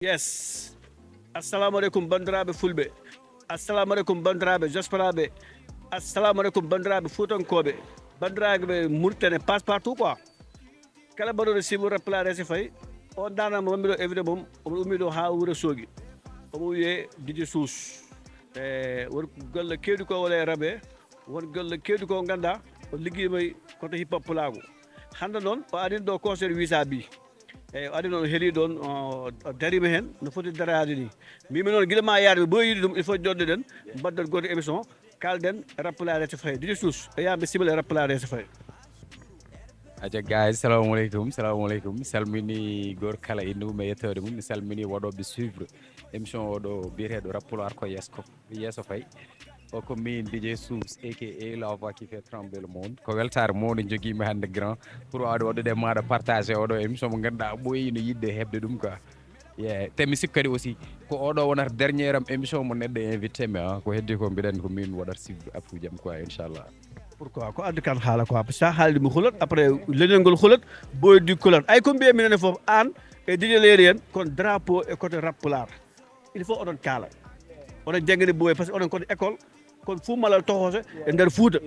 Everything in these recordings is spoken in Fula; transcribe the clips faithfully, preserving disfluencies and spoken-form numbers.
Yes. Assalamu alaikum, bandiraɓe fulɓe. Assalamu alaikum, bandiraɓe diasporaɓe. Assalamu alaikum, bandiraɓe fuutankooɓe. Bandiraɓe Mauritanie, passe partout quoi. Kala mbaɗoɗo sibu rappelare si fayi. On dana mo wammiɗo évidemment, omo ummiɗo ha wuro Sogi. Omo wiye Didier Sous. E won golle kewɗi ko wala e rabe. Won golle kewɗi ko ganda o liggiima koto hip hop pulaagu. Hannde noon o arin ɗo concert visa bi. Eyyi, o ari noon, o heeli ɗoon, o, o dariima heen no foti daraade ni. Mbimi noon, gila ma yaade, mi ɓooyi yiide ɗum, il faut jooɗoɗen, mbaɗden gooto émission, kaalden rappelare so fayi. Didier Sous, o yaha mbe simel e rappelare so fayi. Aja guys, salamu aleykum, salamu aleykum. Mi salmini goor kala innde mum e yettoode mum. Mi salmini waɗooɓe suivre émission oɗo biyeteeɗo Rappelare ko yeeso ko yeeso fayi. O ko min Didier Sous, aka la voix qui fait trembler le monde. Ko weltaare mawde jogiimi hannde grand pour waawde waɗude e maaɗa partage oɗo émission mo ngannduɗaa a ɓooyi no yiɗde heɓde ɗum quoi. Yeah. Te mi sikku kadi aussi ko oɗo wonata dernier am émission mo neɗɗo invité mi, ah, ko heddi ko mbiɗen ko min waɗata sibde affaire jam quoi, inchallah. Pourquoi? Ko addi kan haala quoi, parce que sa haalde mi hulat, après leñol ngol hulat, boydi kulat. Ay ko mbiye minen fof, an e Didier Leydi en, kon drapeau e côté rap pulaar. Il faut oɗon kaala. Oɗon janngini boy, parce que oɗon koto école, kon Fou Malal tohoso e nder Fouta.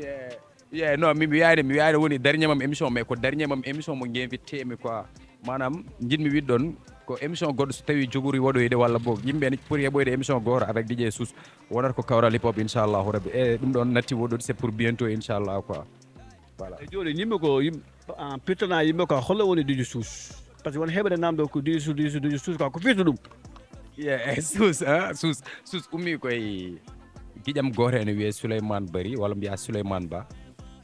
Yeah, non, mi mi wiyani mi wiyani woni dernier mam émission, mais ko dernier mam émission mo invité mi quoi. Manam, jiɗmi wiɗɗon ko émission goɗɗo so tawi jogori waɗoyde walla boog yimɓe ne poti heɓoyde émission goto avec Didier Sous, wonata ko kawral hip hop, inchallahu rabbi. E ɗum ɗon natti woɗɗude, c'est pour bientôt, inchallah quoi. Voilà. E jooni yimɓe ko yimɓe, ah, pittana yimɓe ko hollo woni Didier Sous? Parce que won heɓre namdo ko Didier Sous, Didier Sous, Didier Sous quoi, ko firti ɗum? Yeah, Sous, ah, Sous, Sous ummi koye giƴam goto ene wiyee Souleymane Bari walla mbiya Souleymane Ba.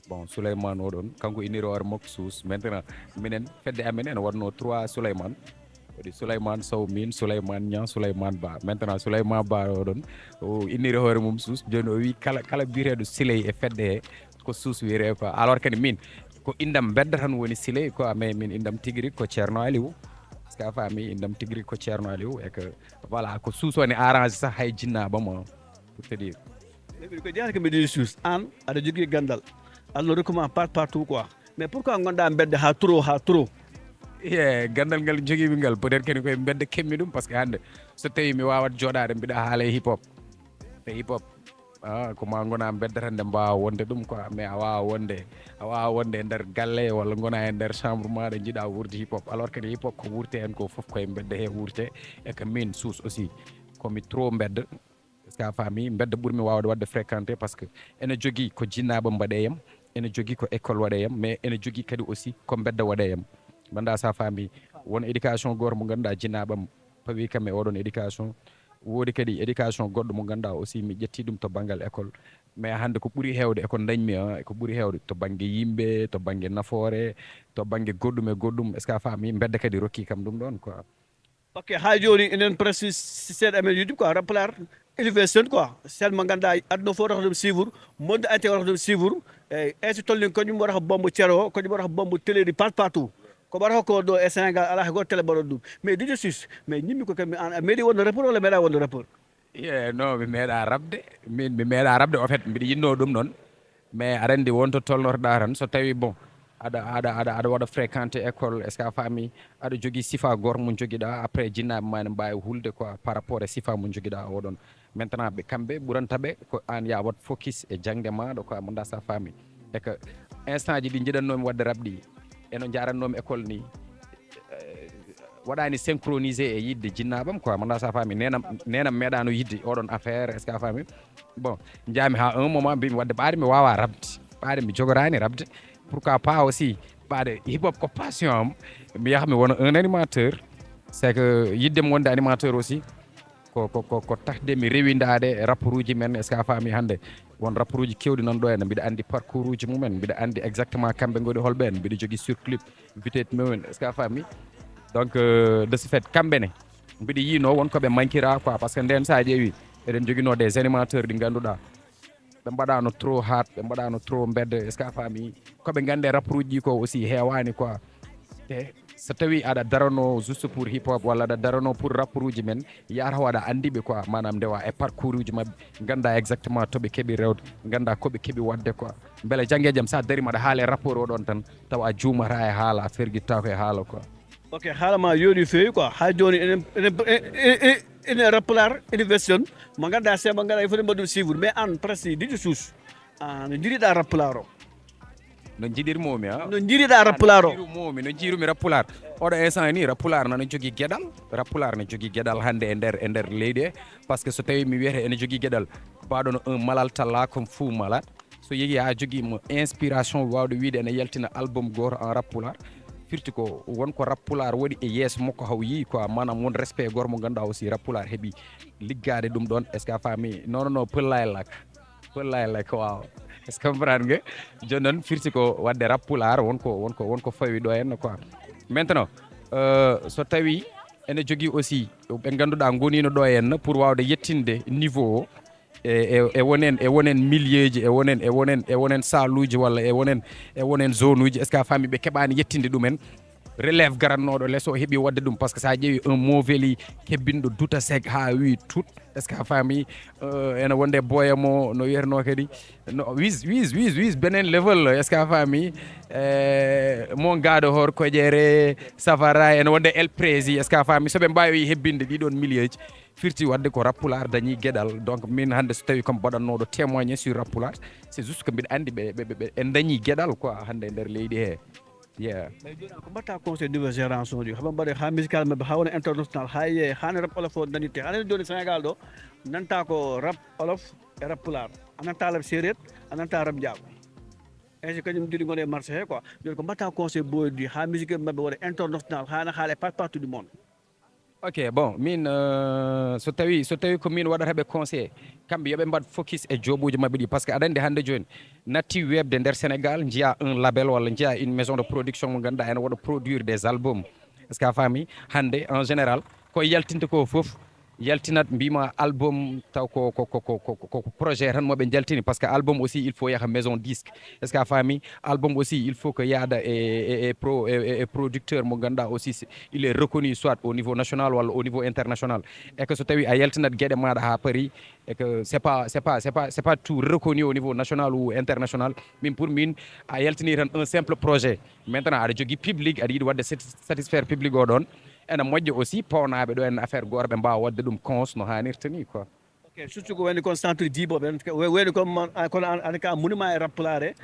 Bon, Souleymane oɗon kanko inniri hoore makko Sous. Maintenant minen fedde amen ene waɗno trois Souleymane. Waɗi Souleymane Sow, min Souleymane Niang, Souleymane Ba. Maintenant Souleymane Ba oɗon o inniri hoore mum Sous. Joni o wi kala kala biyeteeɗo Siley e fedde he ko Sous wiyetee quoi. Alors kadi min ko indam bedda tan woni Siley quoi, mais min indam tigiri ko Ceerno Aliou. Est-ce que a faami? Indam tigiri ko Ceerno Aliou, e que voilà, ko Sous woni arrange sax hay jinnaɓam, pour te dire. Ko jaati ko mbiɗo Sous, an aɗa jogii gandal, Allah rokkuma passe partout quoi, mais pourquoi gonɗa mbedda ha trop, ha trop? E gandal ngal jogiimi ngal peut-être kadi koye mbedda keɓmi ɗum, parce que hannde so tawi mi wawat jooɗade mbiɗa haala e hip hop. Te hip hop, ah, ko ma gona mbedda tan nde mbawa wonde ɗum quoi, mais a wawa wonde, a wawa wonde e nder galle walla gona e nder chambre maɗa jiiɗa wuurde hip hop, alors kadi hip hop ko wurte hen ko foof koye mbedda he wurte. E que min Sous aussi komi trop mbedda. Est-ce que a faami? Mbedda ɓurmi wawde wadde fréquenté parce que ene jogui ko jinnaɓam mbaɗeyam, ene jogui ko école waɗeyam, mais ene jogui kadi aussi ko mbedda waɗeyam. Manda sa faami, won éducation goto mo ganduɗa jinnaɓam pawi kam e oɗon éducation. Woodi kadi éducation goɗɗo mo ganduɗa aussi mi ƴetti ɗum to banggal école. Mais hande ko ɓuri hewde e ko dañmi, ah, ko ɓuri hewde to banggue yimɓe, to banggue nafoore, to banggue goɗɗum e goɗɗum. Est-ce que a faami? Mbedda kadi rokki kam ɗum ɗon quoi. Ok, ha joni enen presque seeɗa amen YouTube quoi, rappelare, université quoi, seeɗa mo ganduɗa aduna fof wata ɗum suivre, monde entier wata ɗum suivre. Eyyi, e so tolni ko ɗum waɗata bombo ceero, ko ɗum waɗata bombo teleri partout partout. Ko waɗata ko ɗo e Sénégal ala hay goto télé mbaɗoɗo ɗum. Mais Didier Sous, mais ñimmi ko kam mi an a meeɗi wonde rappeur walla meeɗa wonde rappeur? Ye non, mi meeɗa rabde. Min mi meeɗa rabde, en fait mbiɗa yinno ɗum noon. Mais aɗa anndi won to tolnotoɗa tan, so tawi bon aɗa aɗa aɗa aɗa waɗa fréquenté école, est ce que a faami? Aɗa jogii sifa goto mo jogiɗa, après jinnaɓe ma ne mbawi hulde quoi par rapport e sifa mo jogiɗa oɗon. Maintenant ɓe kamɓe ɓuranta ɓe ko an ya wat focus e jangde maɗa quoi, mo dasa faami. E que instant ji ɗi jiɗannomi wadde rap ɗi, eno jarannomi école ni, waɗani synchronisé e yidde jinnaɓam quoi, mo dasa faami. Nenam nenam meeɗano yidde oɗon affaire, est ce que a faami? Bon, jaami ha un moment mbimi wadde ɓaade mi wawa rabde, ɓaade mi jogorani rabde. Pourquoi pas aussi ɓaade hip hop ko passion am, mi yaha mi wona un animateur. C'est que yiddemi wonde animateur aussi ko ko ko ko tahde mi rewidade e rapport uji men, est ce que a faami? Hande won rapport uji kewɗi nan ɗo ene mbiɗa andi parcours uji mumen, mbiɗa andi exactement kamɓe goni holɓe en, mbiɗa jogui sur clip biteɗe mumen, est ce que a faami? Donc de ce fait kamɓe ne mbiɗa yino won koɓe manquira quoi, parce que nden sa ƴeewi eɗen joguino des animateur ɗi ganduɗa ɓe mbaɗano trop hard, ɓe mbaɗano trop mbedda, est ce que a faami? Koɓe gande rapport uji ɗi ko aussi hewani quoi. Te so tawi aɗa darano juste pour hip hop walla aɗa darano pour rapport uji men, yataw aɗa andiɓe quoi, manam ndewa e parcours uji mabɓe, ganda exactement toɓe keeɓi rewde, ganda koɓe keeɓi wadde quoi. Beele jangge jam sa darima aɗa haala e rapport oɗon tan tawa a juumata e haala, a ferguittako e haala quoi. Ok, haala ma yooɗi feewi quoi. Haa jooni enen, enen, enen, enen Rap Pulaar University on, mo ngannduɗaa seeɗa mo ngannduɗaa il faut mbaɗ ɗum suivre. Mais aan presque Dj Suus, ah, no njiɗiɗaa Rap Pulaar o? No njiɗirmomi a No njiɗiɗaa Rap Pulaar o? Momi no jiirumi Rap Pulaar. Oɗo instant ni Rap Pulaar nana jogii geɗal. Rap Pulaar ne jogii geɗal hannde e nder e nder leydi he. Parce que so tawi mi wiyata ene jogii geɗal, baɗono un malal talla comme fou malade, so yehi ha jogii mo inspiration wawde wiide ene yaltina album goto en Rap Pulaar, firti ko won ko Rap Pulaar waɗi e yeeso makko haw yii quoi, manam won respect goto mo ganduɗa aussi Rap Pulaar heɓi liggade ɗum ɗon. Est ce que a faami? Non non non, pëllaye lak, pëllaye lak, waaw. Est ce que comprendre nga? Joni noon firti ko wadde Rap Pulaar won ko won ko won ko fawi ɗo henno quoi. Maintenant, euh, so tawi ene jogii aussi ɓe ganduɗa gonino ɗo henno pour wawde yettinde niveau o, e e- e wonen e wonen milieu ji, e wonen e wonen e wonen saluji walla e wonen e wonen zone uji, est ce que a faami, ɓe keɓani yettinde ɗumen? Relève garannoɗo lees o heɓi wadde ɗum, parce que sa ƴeewi un mauveli kebbinɗo duta sec ha wi tout, est ce que a faami? Euh, ene wonde boya mo no wiyatno kadi, no wis wis wis wis benen level, est ce que a faami? Euh, mon gado hor koƴere safara, ene wonde el prési, est ce que a faami? Soɓe mbawi hebbinde ɗiɗon milieu ji, firti wadde ko Rap Pulaar dañi geɗal. Donc min hannde so tawi comme mbaɗannoɗo témoigné sur Rap Pulaar, c'est juste que mbiɗa anndi ɓe ɓe- ɓe- ɓe- en dañi geɗal quoi hannde e nder leydi he. Yeah. Mais jooni ko mbatta conseil nouvelle génération ji, haɓa mbaɗe ha musical maɓɓe ha wona international, ha ye hane Rap Wolof o nanitte, hane jooni Sénégal ɗo nanta ko Rap Wolof e Rap Pulaar, a nanta Rap Séeréer, a nanta Rap Njaago. Ainsi kañum jiɗi gone e marché he quoi. Jooni ko mbatta conseil boydi ha musique maɓɓe wona international, hana haala e partout du monde? Ok, bon, min euh, so tawi so tawi ko min waɗata ɓe conseil, kamɓe yoɓe mbaɗ focus e joɓuji maɓɓe ɗi, parce que aɗa anndi hannde jooni natti webde nder Sénégal, jiya un label walla jiya une maison de production mo ganduɗa ene waɗa produire des albums. Est ce que a faami? Hannde en général ko yaltinte ko fof yaltinat mbima album taw ko ko ko ko ko ko projet tan moɓe jaltini, parce que album aussi il faut yaha maison disque. Est ce que a faami? Album aussi il faut que yaada e e- e pro e- e- e producteur mo ganduɗa aussi il est reconnu soit au niveau national walla au niveau international. Et que so tawi a yaltinat gueɗe maɗa ha paari, et que c'est pas c'est pas c'est pas c'est pas tout reconnu au niveau national ou international. Min pour min a yaltini tan un simple projet, maintenant aɗa jogui public, aɗa yiɗi wadde sati- satisfaire public o ɗon. Ene moƴƴa aussi pawnaɓe ɗo en affaire goto ɓe mbawa wadde ɗum cons no hanirta ni quoi. Ok, surtout ko wayni kon centre jiboɓe en, wayni kon man- a- kono an- an ka monument e Rap Pulaar e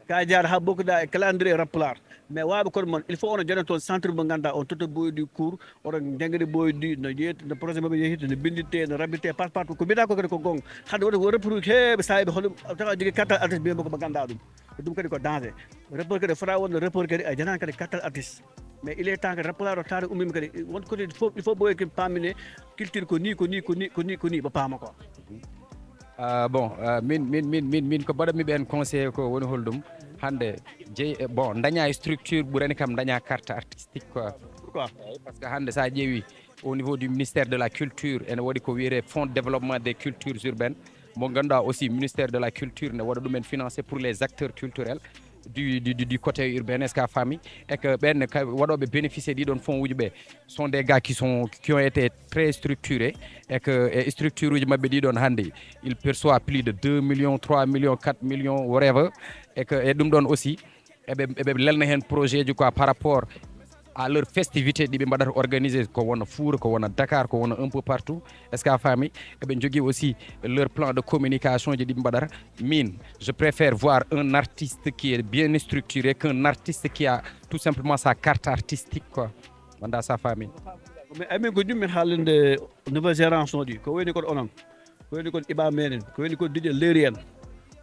ka jaar ha bokkuda e calendrier Rap Pulaar. Mais waɓe kono mon il faut onon jooɗon toon centre mo ganduɗa on toto boydi cours, oɗon jangguini boydi no yeeyta no projet maɓɓe yeehirta, no binditte, no rabitte par partout ko mbiyata ko kadi ko gonga. Hande woni ko repruji heeɓe sahiɓe hoɗum tawa jogui carte artiste mbiyamo ko mo ganduɗa ɗum. Ko ɗum kadi ko danger. Rappeur kadi fota wonno rappeur kadi a janani kadi carte artiste. Mais il est temps que Rap Pulaar o taari ummima kadi won côté fof il faut boye kadi pamine culture ko ni ko ni ko ni ko ni ko ni ɓe paama quoi. Ah, bon, ah, min min min min min ko mbaɗanmi ɓen conseillé ko woni holɗum? Hande jeyi e- bon, daña e structure ɓurani kam daña carte artistique quoi. Pourquoi? Parce que hande sa ƴeewi au niveau du ministère de la culture ene waɗi ko wiyete fonds de développement des cultures urbaines, mo ganduɗa aussi ministère de la culture ne waɗa ɗumen financé pour les acteurs culturels du, du, du, du côté urbain, est ce que a faami? Et que ɓen ka- waɗoɓe bénéficié ɗiɗon fonds uji ɓe sont des gars qui sont qui ont été très structurés, et que e structure uji maɓɓe ɗiɗon hande il perçoit plus de deux millions, trois millions, quatre millions, whatever. Et que e ɗum ɗon aussi eɓe eɓe lelna hen projet ji quoi par rapport à leur festivité ɗi ɓe mbaɗata organisé ko wona Fuuta, ko wona Dakar, ko wona un peu partout. Est ce que a faami? Eɓe jogui aussi leur plan de communication ji ɗi ɓe mbaɗata. Min je préfère voir un artiste qui est bien structuré qu'un artiste qui a tout simplement sa carte artistique quoi. Wonda sa faami? Mais amin ko jummi haalande nouvelle génération ɗi ko wayni kon onon, ko wayni kon Iba Menen, ko wayni kon Didier Leri en.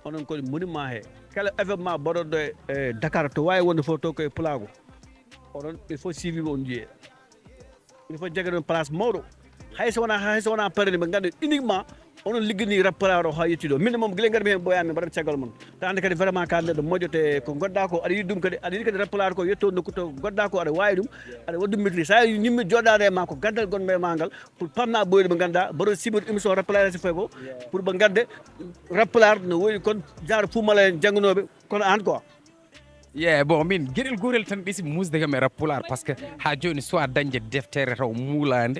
Onon kon monument he, kala événement mbaɗoɗo e Dakar to wawi wonde fof to koye pulaagu. Onon il faut suivi on jiye, il faut jagge ɗon place mawɗo. Hay so wona hay so wona parani ɓe ganda uniquement onon liggini Rap Pulaar o ha yetti ɗo. Min moom gila garmi hen ɓoyami mbaɗat caggal mon. Ta ande kadi vraiment ka neɗɗo moƴƴo te ko goɗɗa ko aɗa yiɗi ɗum kadi aɗa yiɗi kadi Rap Pulaar ko yetto nokku to goɗɗa ko aɗa wawi ɗum, aɗa waɗi ɗum maîtrise. Sa yimɓe joɗɗade e ma ko gandal gonɓe e ma ngal pour pamna ɓoyɗo ɓe ganda mbaɗo sibir émission Rap Pulaar so foy ko pour ɓe gadde Rap Pulaar no woni kon genre Fou Malade en jangguinoɓe kono an quoi. Ye bon, min geɗel gotel tan ɓesi musde kam e Rap Pulaar, parce que ha joni soit dañde deftere taw muulande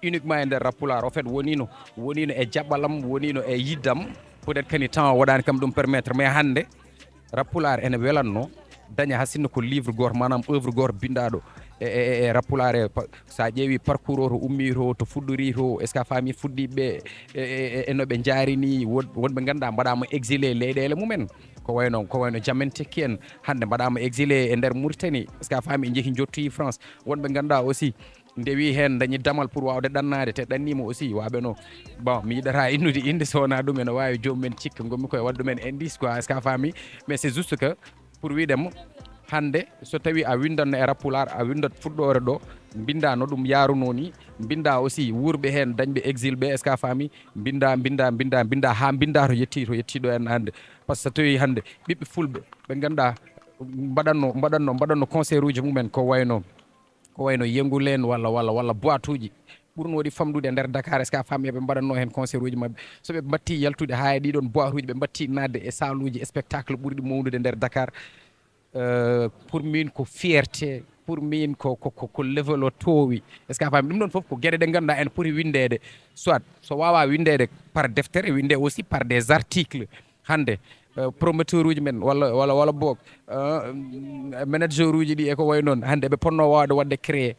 uniquement e nder Rap Pulaar, au fait wonino wonino e jaɓɓalam, wonino e yiddam, peut être kani temps waɗani kam ɗum permettre, mais hande Rap Pulaar ene welanno daña ha sinno ko livre goto manam œuvre goto bindaɗo e, e, e, e rappulaare. Pa- so a ƴeewi parcours o to ummii to, to fuɗɗorii to, est ce que a faami fuɗɗiiɓe e, e, e, e no ɓe njaari ni? Won- wonɓe ngannduɗaa mbaɗaama exilé leyɗeele mumen, ko wayno ko wayno jamantekki en hannde mbaɗaama exilé e nder Mauritanie, est ce que a faami, njehi njottoyi France. Wonɓe ngannduɗaa aussi ndewi heen, dañi damal pour waawde ɗannaade, te ɗanniima aussi. Waaɓe no, bon, mi yiɗata innude innde so wonaa ɗum, ene waawi joomum en cikke ngonmi koye waɗa ɗum en indice quoi, est ce que a faami? Mais c'est juste que pour wiɗemo, hannde so tawi a winndanno e rappulaar, a winndat fuɗɗoore ɗo, mbinnda no ɗum yaarunoo ni, mbinnda aussi wuurɓe heen, dañɓe exil ɓe, est ce que a faami? Mbinnda, mbinnda, mbinnda, mbinnda haa mbinnda to yetti to yetti ɗo en hannde. Par ce que so tawi hannde ɓiɓɓe fulɓe ɓe ngannduɗaa mbaɗatno mbaɗatno mbaɗatno concert uji mumen, ko wayno ko wayno yengul en walla walla walla boîte uji ɓurno waɗi famɗude e nder Dakar, est ce que a faami? Eɓe mbaɗatno heen concert uji maɓɓe, so ɓe mbatti yaltude haa e ɗiɗon boîte uji, ɓe mbatti naatde e salle uji spectacle ɓurɗi mawnude nder Dakar. Euh, pour min ko fierté, pour min ko ko ko, ko level o toowi, est ce que a faami? Ɗum ɗon fof ko geɗe ɗe ngannduɗaa ene poti winndeede, soit so waawaa winndeede par deftere, winndee aussi par des articles. Hannde euh, promoteur uji men walla walla walla boog euh, manager uji ɗi e ko wayi noon, hannde ɓe potno waawde waɗde créé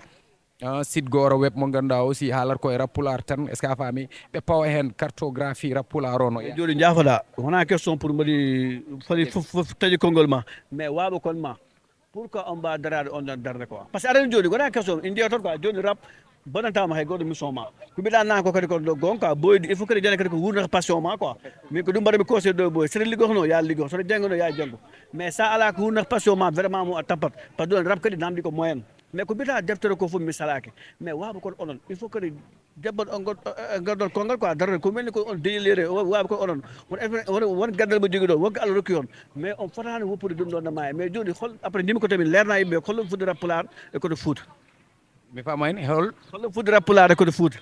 ah, site gooro web mo ngannduɗaa aussi haalata ko e rappulaar tan, est ce que a faami? Ɓe pawa heen cartographie rappulaar o no. Jooɗi njaafoɗaa, wonaa question pour mbaɗi fali fof fof taƴi konngol ma, mais waaɓa kon ma, pourquoi on mbaa daraade on ɗon darnde quoi? Par ce que aɗa anndi jooni wonaa question, in ndiya toon quoi, jooni rap bonantaama hay gooto mission ma. Ko mbiɗa naan ko kadi ko ɗo gonga quoi, boydi il faut kadi jane kadi ko wuurnata passion ma quoi. Min ko ɗum mbaɗa mi conseil ɗo boy, so liggotono ya liggo, so janngono ya janngo. Mais sa ala ko wuurnata passion ma vraiment mo a tappat, par ce que rap kadi namdi ko moyen. Mais ko mbiyata deftere ko fof mi salaki, mais waaɓa kon onon il faut kadi debbo on gardon kongal quoi, darde ko mel ni ko on déliré, waaɓa kon onon won won gaddal mo jogui ɗon, wonko Allah rokki on. Mais on fotani woppude ɗum ɗon no maayi. Mais joni hol après ndimi ko tamin leerna yimɓe ko holɗum fudde rappulaar e koto Fouta? Mi famayni hol holɗum fudde rappulaar e koto Fouta?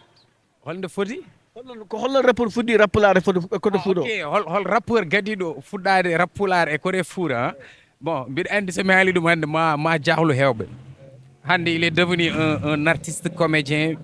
Holnde foti? Holɗum ko holɗum rappeur fuddi rappulaar e koto Fouta? Ok, hol hol rappeur gadiɗo fuɗɗade rappulaar e koto Fouta? Bon, mbiɗa anndi so mi haali ɗum hannde ma ma jahlu heewɓe. Hannde il est devenu un, un artiste comédien,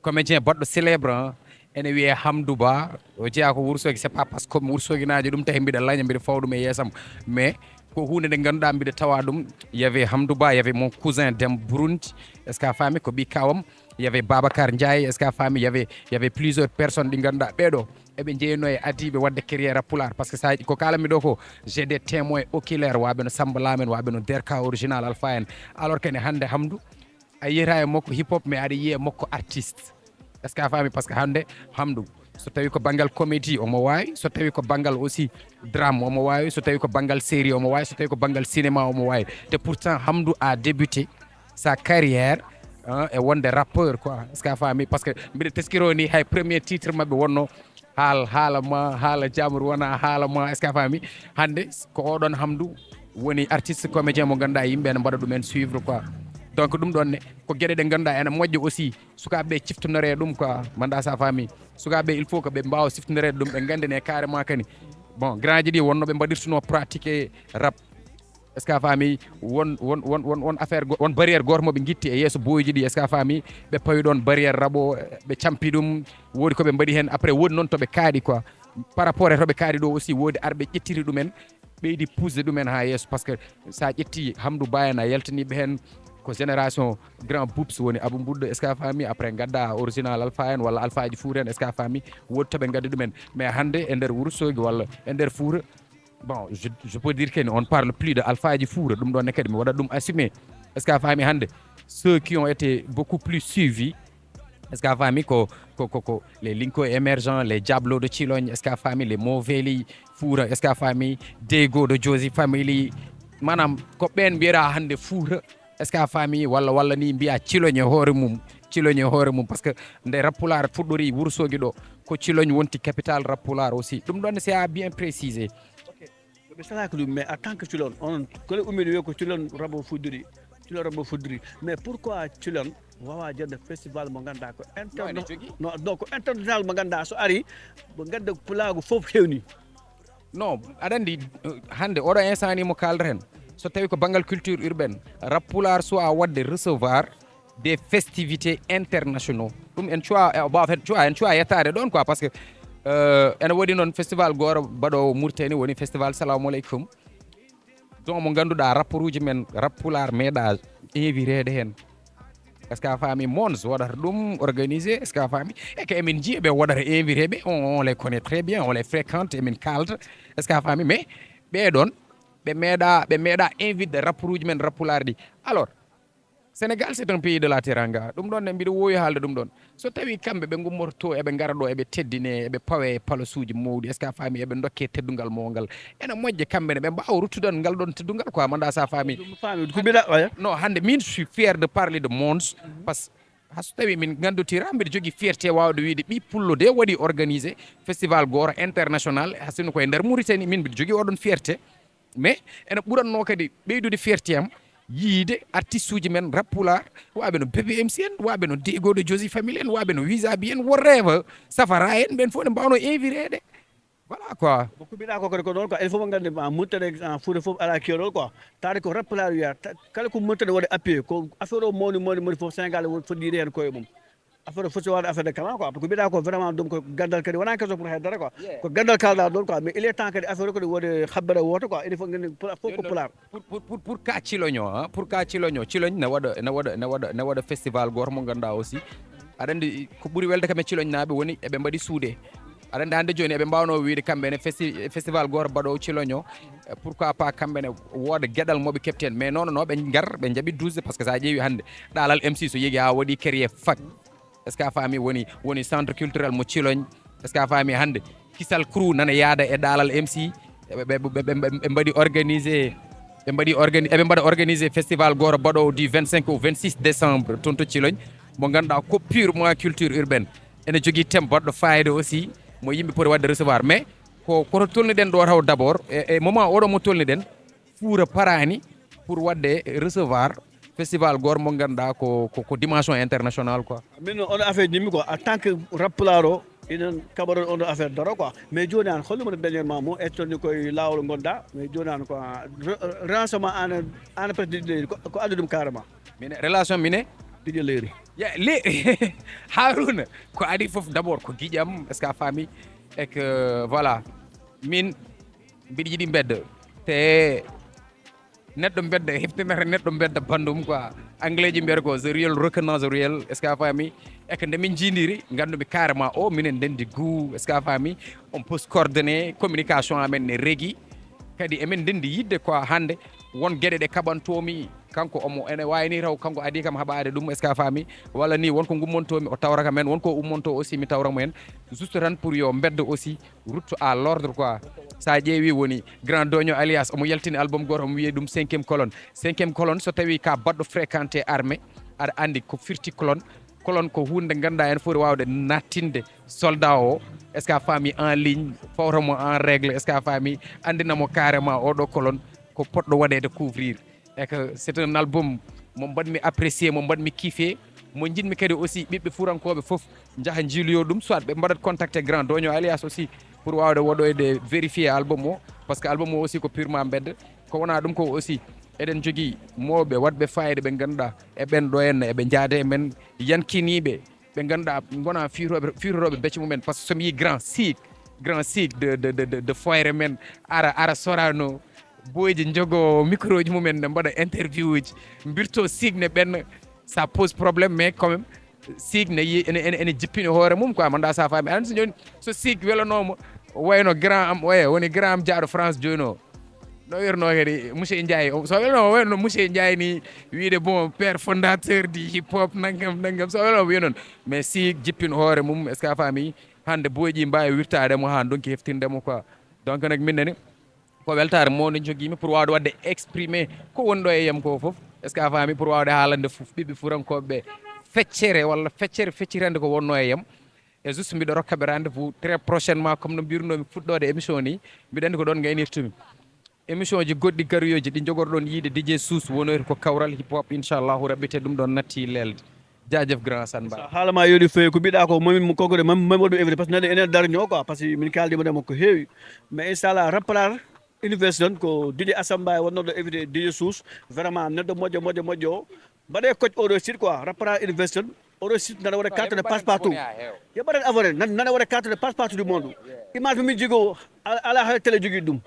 comédien baɗɗo célèbre hein. Ene wiyee Hamdou Ba, o jeyaa ko Wourossogui, c'est pas parce que komi Wourossogui naajo ɗum tahi mbiɗa laña mbiɗa fawa ɗum e yeesam, mais ko huunde nde ngannduɗaa mbiɗa tawa ɗum. Il y avait Hamdou Ba, il y avait mon cousin Dem Burundi, est ce que a faami, ko ɓi kawam. Il y avait Babacar Ndiaye, est ce que a faami? Il y avait, il y avait plusieurs personnes ɗi ngannduɗaa ɓeeɗo eɓe njeyno e adiiɓe waɗde carrière rappulaar, par ce que sa ko kalanmi ɗo ko j'ai des témoins oculaires, waɓe no Samba Lamen, waɓe no Derka original Alpha en. Alors que ne hannde Hamdou a yiyata e makko hip hop mais aɗa yiya e makko artiste, est ce que a faami? Par ce que hannde Hamdou so tawi ko banngal comédie omo waawi, so tawi ko banngal aussi drame omo waawi, so tawi ko banngal série omo waawi, so tawi ko banngal cinéma omo waawi. Te pourtant Hamdou a débuté sa carrière hein, e wonde rappeur quoi, est ce que a faami? Par ce que mbiɗa teskiro ni hay premier titre maɓɓe wonno haal haala ma haala jamru wona haala ma, est ce que a faami? Hannde ko oɗon Hamdou woni artiste comédien mo ngannduɗaa yimɓe ene mbaɗa ɗum en suivre quoi. Donc ɗum ɗon ne ko geɗe ɗe ngannduɗaa ene moƴƴa aussi sukaaɓe ɓe ciftonore ɗum quoi, manda sa faami? Sukaaɓe il faut que ɓe mbaawa siftonore ɗum, ɓe nganndane carrément kadi bon grand ji ɗi wonno ɓe mbaɗirtuno pratiqué rap, est ce que a faami? Won won won won won affaire go- won barrière gooto mo ɓe gitti e yeeso boyji ɗi, est ce que a faami? Ɓe pawi ɗon barrière rap o, ɓe campi ɗum, woodi ko ɓe mbaɗi heen après, woodi noon to ɓe kaaɗi quoi. Par rapport e to ɓe kaaɗi ɗo aussi woodi arɓe ƴettiri ɗumen, ɓeydi pousse ɗumen haa yeeso, par ce que sa ƴetti Hamdou Ba en a yaltaniɓe heen ko génération grand Boops woni Abou Mbouddo, est ce que a faami? Après ngadda original Alpha en walla Alpha ji Fouta en, est ce que a faami? Woodi to ɓe ngaddi ɗumen, mais hannde e nder Wourossogui walla e nder Fouta, bon je, je peux dire que on parle plus de Alpha ji Fouta, ɗum ɗon ne kadi mi waɗa ɗum assumé, est ce que a faami? Hannde ceux qui ont été beaucoup plus suivis, est ce que a faami? Ko ko ko ko les Linko émergents, les Diablo de Cilogne, est ce que a faami? Les Moveli Fouta, est ce que a faami? Dego de Josie Family, maanaam ko ɓeen mbiyata hannde Fouta, est ce que a faami? Walla walla ni mbiya Cilogne e hoore mum, Cilogne e hoore mum, par ce que nde rappulaar fuɗɗori Wourossogui ɗo, ko Cilogne wonti capital rappulaar aussi, ɗum ɗon c'est à bien préciser. Ɓe salaka ɗum, mais en tant que Culon, onon kala ummiɗo wiya ko Culon rabo fuddiri, Culon rabo fuddiri. Mais pourquoi Culon wawa jande festival mo ganduɗa ko interna- non, non, ko international mo ganduɗa so ari mo gadda pulagu fof hewni? Non, aɗa andi, euh, hande oɗo instant ni mo kaldaten, so tawi ko banggal culture urbaine, rap pulaar suwa wadde recevoir des festivités internationaux. Ɗum en cuwa, eh, ba, en cuwa, en cuwa yettade ɗon quoi, parce que euh, ene waɗi noon festival gooro baɗowo Mauritanie, woni festival Salamu Aleykum. Ɗon mo ganduɗa rapporuji men, rap pulaar meeɗa inviteede heen. Est-ce que a faami? Mons waɗata ɗum organisé, est-ce que a faami? E que emin njiya ɓe waɗata invité ɓe, on, on les connaît très bien, on les fréquente, emin kaalta, est-ce que a faami? Mais ɓee ɗoon ɓe meeɗa ɓe meeɗa invité rapport uji men rappulaar ɗi. Alors, Sénégal c'est un pays de la teranga, ɗum ɗoon ne mbiɗa woowi haalde ɗum ɗoon. So tawi kamɓe ɓe ngummoto to, eɓe ngara ɗo, eɓe teddine, eɓe pawe e palosuuji mawɗi, est-ce que a faami? Eɓe ndokke teddungal mawngal. Ene moƴƴa kamɓe ne ɓe mbaawa ruttudan ngal ɗoon teddungal quoi, mandat sa faami. Ɗum faami ko mbiɗa oya. Non, hannde min je suis fier de parler de Mons, parce que hay so tawi min nganndotira, mbiɗa jogii fierté waawde wiyde ɓii pullo de waɗi organisé festival gooro international, hay sinno ko e nder Mauritanie, min mbiɗa jogii oɗon fierté. Mais ene ɓuratnoo kadi ɓeydude fierté am, yiyde artiste uji men rap pulaar, waaɓe no Bébé M C en, waaɓe no Diego de Josie Family en, waaɓe no Wizabi en, whatever, Safara en, ɓen fof ne mbaawno invité de. Voilà quoi. Ko kuɓiɗa ko kadi ko noon quoi, il faut mo nganndi ma montane en Fouta fof ala keerol quoi. Taade ko rap pulaar wiya, ta-, kala ko montane waɗa appuyé, ko affaire o mawni, mawni, mawni fof Sénégal woni foddiide heen koye mum. Affaire o foti waɗde affaire de clan quoi. Ko mbiɗa ko vraiment ɗum ko gandal kadi wona question pour haydara quoi. Yeah. Ko gandal kalɗa ɗon quoi. Mais il est temps kadi affaire o kadi woni habbere wooto quoi. Il faut nganndi pula-, fof ko pulaar. Pour, pour, pour, pour ka Ciloño, hein, pour ka Ciloño, Ciloñ ne waɗa, ne waɗa, ne waɗa, ne waɗa festival goto mo ganduɗa aussi. Aɗa andi ko ɓuri welde kam e Ciloñnaaɓe woni eɓe mbaɗi suude. Aɗa andi hannde jooni eɓe mbawno wiide kamɓe ne festi-, festival goto baɗowo Ciloño. Eh, pourquoi pas kamɓe ne wooda geɗal moɓe kepti hen? Mais non, non, ɓe ngar, ɓe jaaɓi douze, parce que sa ƴeewi hannde Ɗaalal M C so yeehi ha waɗi créé fac. Est-ce que a faami? Woni, woni centre culturel mo Ciloñ. Est-ce que a faami? Hannde Kisal Crew nana yaada e Ɗaalal M C. Ɓe, ɓe, ɓe, ɓe, ɓe mbaɗi organisé, ɓe mbaɗi organi-, eɓe mbaɗa organisé festival goto baɗowo du vingt-cinq au vingt-six décembre toon to Ciloñ, mo ganduɗa ko purement culture urbaine. Ene jogii thème baɗɗo fayida aussi, mo yimɓe poti waɗde recevoir. Mais ko, koto tolniɗen ɗo taw d'abord, e, e moment oɗo mo tolniɗen, Fuuta paraani pour waɗde recevoir festival goto mo ganduɗa ko, ko, ko dimension international quoi. Min noon, on affaire jimmi quoi, en tant que rap pulaar o, enen kaɓaron on affaire daro quoi. Mais jooni an, holno mbaɗa dernièrement mo, e tolni koye laawol ngonɗa, mais jooni an quoi, re-, relation ma an, an presque Didier Leydi, ko, ko addi ɗum carrément? Mine, relation mine? Didier Leydi. Ya, le, Haruna, ko adi fof d'abord ko giƴam, est-ce que a faami? Et que, voilà, min, mbiɗa yiɗi mbedda. Te neɗɗo mbedda, heftinata neɗɗo mbedda bandum quoi. Anglais ji mbiyata ko the real recognize the real, est-ce que a faami? Et que nde min jiidiri, ngandumi carrément, o, minen ndendi guu, est-ce que a faami? On poste coordonné, communication amen ne regi. Kadi emin ndendi yidde quoi hannde, won geɗe ɗe kaɓantomi, kanko omo, ene wawi ni taw kanko adi kam haɓade ɗum, est-ce que a faami? Walla ni won ko gummontomi, o tawra kam hen, won ko ummonto aussi, mi tawra mo hen. Juste tan pour yo mbedda aussi rutto à l'ordre quoi. Sa ƴeewi woni Grand Doño alias omo yaltini album goto, omo wiye ɗum cinquième colonne. Cinquième colonne, so tawi ka baɗɗo fréquenté armée, aɗa andi ko firti colonne. Colonne ko hunde nde ganduɗa ene foti wawde nattinde soldat o, est-ce que a faami, en ligne, fawta mo en règle, est-ce que a faami, andina mo carrément oɗo colonne ko poɗɗo waɗede couvrir. Et que c'est un album mo mbaɗmi apprécié, mo mbaɗmi kiffé, mo jiɗmi kadi aussi ɓiɓɓe fuurankoɓe fof njaha jiiloyo ɗum, soit ɓe mbaɗat contacté Grand Doño alias aussi pour wawde waɗoyde vérifié album o, parce que album o aussi ko purement mbedda. Ko wona ɗum ko aussi, eɗen jogii mawɓe waɗɓe fayida ɓe ganduɗa e ɓen ɗo henna eɓe jaada e men, yankiniɓe ɓe ganduɗa gona fiitoɓe, fiitotoɓe becce mumen, parce que somi yi grand Siik, grand Siik de, de, de, de, de foire men, ara, ara Sorano, boyji jogo micro ji mumen ne mbaɗa interview uji, mbirto Siik ne ɓen, ça pose problème, mais quand même Siik ne yi-, ene, ene, ene jippini hoore mum quoi, manda sa faami. Aɗa andi so joni, so Siik welanoma, wayno grand am, oya woni grand am jaaɗo France joni o, no wirno kadi Monsieur Ndiaye, o, so welno, o welno Monsieur Ndiaye ni, wiide bon, père fondateur du hip hop, nangam, nangam, so welno wiya noon. Mais si jippin hoore mum, est-ce que a faami? Hannde boyji mbawi wirtade mo ha donki heftinde mo quoi. Donc nag min nani, ko weltare mo nde jogimi pour wawde wadde exprimer ko woni ɗo e yam ko fof. Est-ce que a faami? Pour wawde haalande fof ɓiɓɓe fuurankoɓe ɓe feccere walla feccere feccitande ko wonno e yam. E juste mbiɗo rokkaɓe rendez-vous très prochainement, comme no mbirnomi fuɗɗode émission ni, mbiɗa andi ko ɗon gaynirtumi. Émission ji goɗɗi garoyoji ɗi jogorɗon yiide D J Suus wonoyta ko kawral hip hop, inchallahu rabbi, te ɗum ɗon natti lelde. Jaajëf grand Assane Ba. Haala ma yooɗi feewi, ko mbiɗa ko mami mo konko de, mami, mami waɗum évité, parce que nani enen darño quoi, parce que min kaaldi mo ko heewi. Mais inchallah, Rappalaar Université on ko D J Assane Ba wonnoɗo évité D J Suus, vraiment neɗɗo moƴƴo, moƴƴo, moƴƴo o. Mbaɗe coach oɗo site quoi, Rapala Innovation. Oɗo site nana waɗa carte de passe partout. Yo mbaɗen abonné, nan nana waɗa carte de passe partout du monde. Image mo min jogii o, ala, ala hay télé jogii ɗum.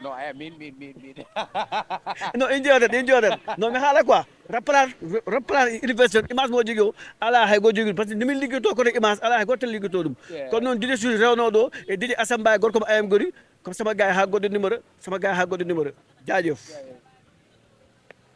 Non, en jooɗat, en jooɗat. Non, mi haala quoi. Rapala, Rapala Innovation, image mo jogii o, ala hay go jogii ɗum. Parce que ni min liggotoo kono image, ala hay go télé liggotoo ɗum. Kono noon Dj Suuji rewno ɗo, e Dj Assamba, gorko mo ayam gori, comme sama gars ha goɗɗo numéro, sama gars ha goɗɗo numéro. Jaajëf.